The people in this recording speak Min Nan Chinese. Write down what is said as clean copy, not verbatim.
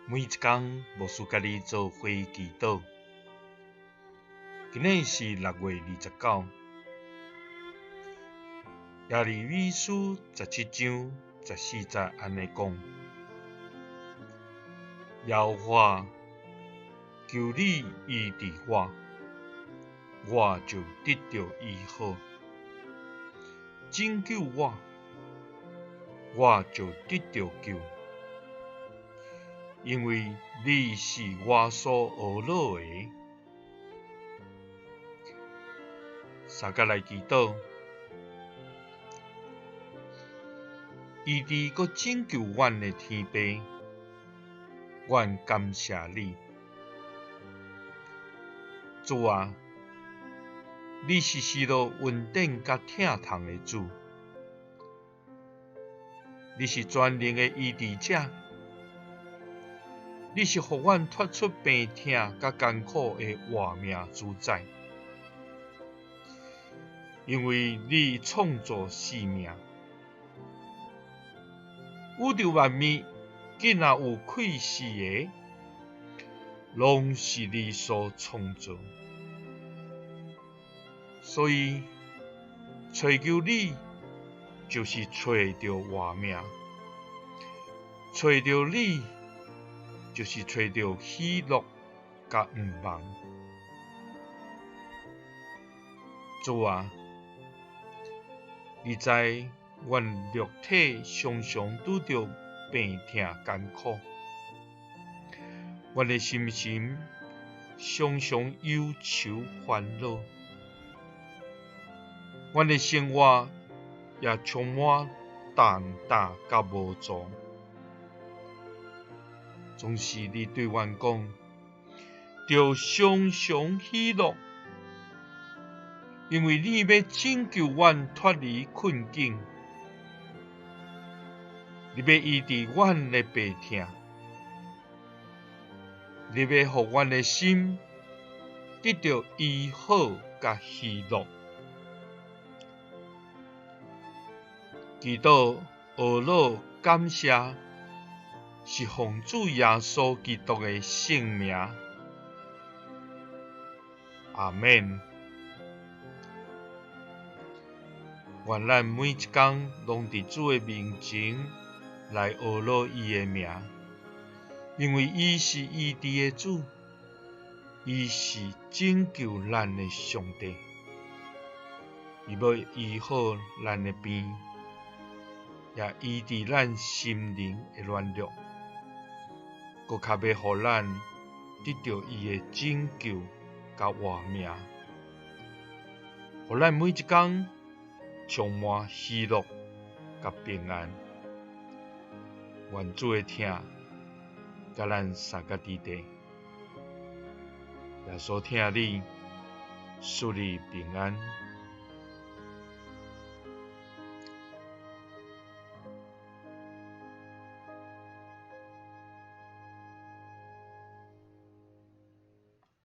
每一工，牧師佮你做伙祈禱。今日是6月29，耶利米書17章14節按呢講：耶和華，求你醫治我，我就得著醫好；拯救我，我就得著救。因為你是我所呵咾的。相佮來祈禱，醫治閣拯救阮的天父，阮感謝你。主啊，你是施落恩典佮疼痛的主，你是全能的醫治者。你是予阮脫出病痛佮艱苦的活命主宰，因為你創造生命，宇宙萬物囝若有氣息的，攏是你所創造，所以揣求你就是揣著活命，揣著你，就是揣著喜樂佮盼望。主啊，你知阮肉體常常拄著病痛艱苦，阮的心神常常憂愁煩惱，阮的生活也充滿重擔佮無助。總是你對阮講，著常常喜樂，因為你欲拯救阮脫離困境，你欲醫治阮的病痛，你欲予阮的心得著醫好佮喜樂。祈禱、呵咾、感謝。是奉主耶穌基督的聖名，阿們。願咱每一工攏佇主的面前來呵咾伊的名，因為伊是醫治的主，伊是拯救咱的上帝，伊欲醫好咱的病，也醫治咱心靈的軟弱。閣較欲予咱得著伊的拯救佮活命，予咱每一工充滿喜樂佮平安。願主的疼佮咱相佮佇地，耶穌疼你，賜你平安。